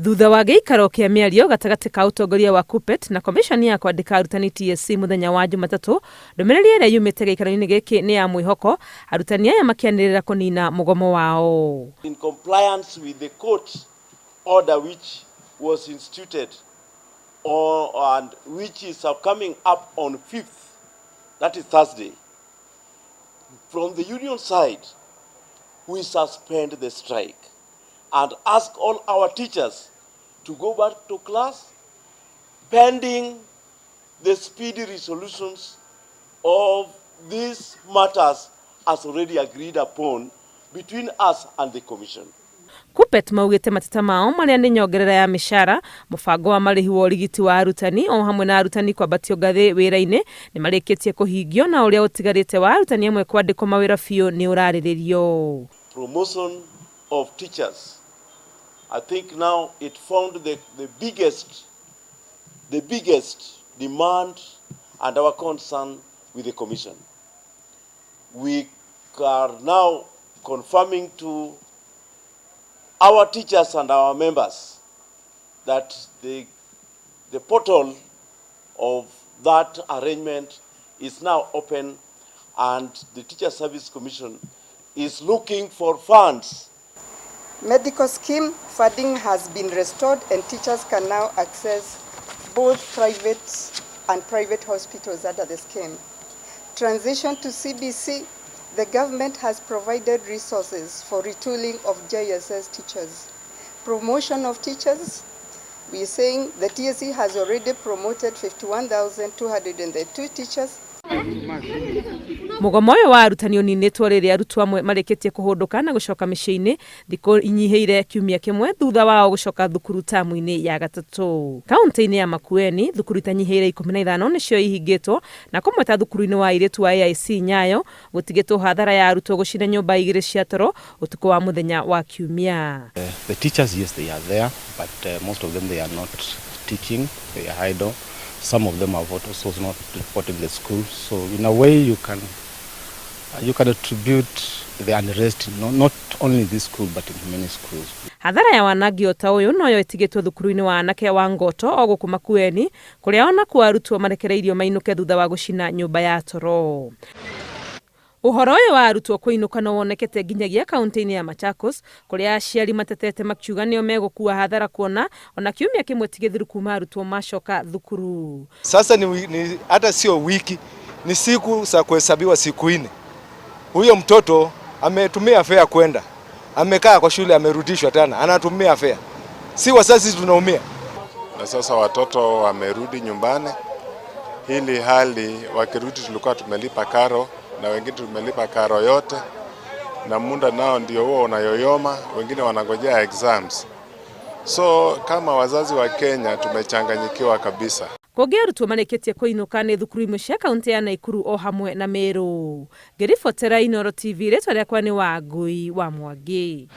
Thutha wa gĩikaro kĩa mĩario gatagatĩ ka ũtongoria wa KUPPET na komiconi ya kwandĩka arutani TSC mũthenya wa Jumatatũ, ndũmĩrĩri ĩrĩa yumĩte gĩikaro-inĩ gĩkĩ nĩ ya mwĩhoko, arutani aya makĩanĩrĩra kũnina mũgomo wao. In compliance with the court order which was instituted on, and which is coming up on 5th, that is Thursday. From the union side, we suspend the strike and ask all our teachers to go back to class pending the speedy resolutions of these matters as already agreed upon between us and the commission. KUPPET maugĩte mateta mao marĩa nĩ nyongerera ya mĩcara, mũbango wa marĩhi wa ũrigiti wa arutani o hamwe na arutani kwambatio ngathĩ wĩra-inĩ nĩ marĩkĩtie kũhingio na ũrĩa ũtigarĩte wa arutani amwe kwandĩkwo mawĩra biũ nĩ ũrarĩrĩrio. Promotion of teachers. I think now it found the biggest demand and our concern with the commission. We are now confirming to our teachers and our members that the portal of that arrangement is now open and the Teacher Service Commission is looking for funds. Medical scheme funding has been restored and teachers can now access both private and private hospitals under the scheme. Transition to CBC, the government has provided resources for retooling of JSS teachers. Promotion of teachers, we are saying the TSC has already promoted 51,202 teachers. Mũgomo ũyũ wa arutani ũninĩtwo rĩrĩa arutwo amwe marĩkĩtie kũhũndũka na gũcoka mĩciĩ-inĩ thikũ inyihĩire kiumia kĩmwe thutha wao gũcoka thukuru tamu-inĩ ya gatatũ. Kaunti-inĩ ya Makueni, thukuru itanyihĩire 15 nĩcio ihingĩtwo na kũmwe ta thukuru-inĩ wa airĩtu wa AIC Nyayo gũtigĩtwo hathara ya arutwo gũcina nyũmba igĩrĩ cia toro ũtukũ wa mũthenya wa kiumia. The teachers, yes, they are there, but most of them, they are not teaching, they are idle. Some of them have also not reported the school. So in a way, you can attribute the unrest not only in this school but in many schools. Hathara ya wanangi o ta ũyũ noyo ĩtigĩtwo thukuru-inĩ wa anake wa Ngoto o gũkũ Makueni, kũrĩa onakuo arutwo marekereirio mainũke thutha wa gũcina nyũmba ya toro. Ũhoro ũyũ wa arutwo kũinũka no wonekete nginyagia kaunti-inĩ ya Machakos, kũrĩa aciari matetete makiuga nĩo megũkua hathara kuona ona kiumia kĩmwe ti gĩthiru kuma arutwo macoka thukuru. Sasa ni hata sio wiki, ni siku za kuhesabiwa, siku 4. Huyo mtoto ametumia fare kwenda, amekaa kwa shule, amerudishwa tena, anatumia fare. Si wazazi tunaumia? Na sasa watoto wamerudi nyumbani, hili hali wakirudi, tulikuwa tumelipa karo na wengine tumelipa karo yote, na muda nao ndio huo unayoyoma, wengine wanangojea exams. So kama wazazi wa Kenya tumechanganyikiwa kabisa. Kũngĩ arutwo marĩkĩtie kũinũka nĩ thukuru imwe cia kaunti ya Naikuru o hamwe na Meru. Ngĩribotera Inooro TV, rĩtwa rĩakwa nĩ Wangui wa Mwangi.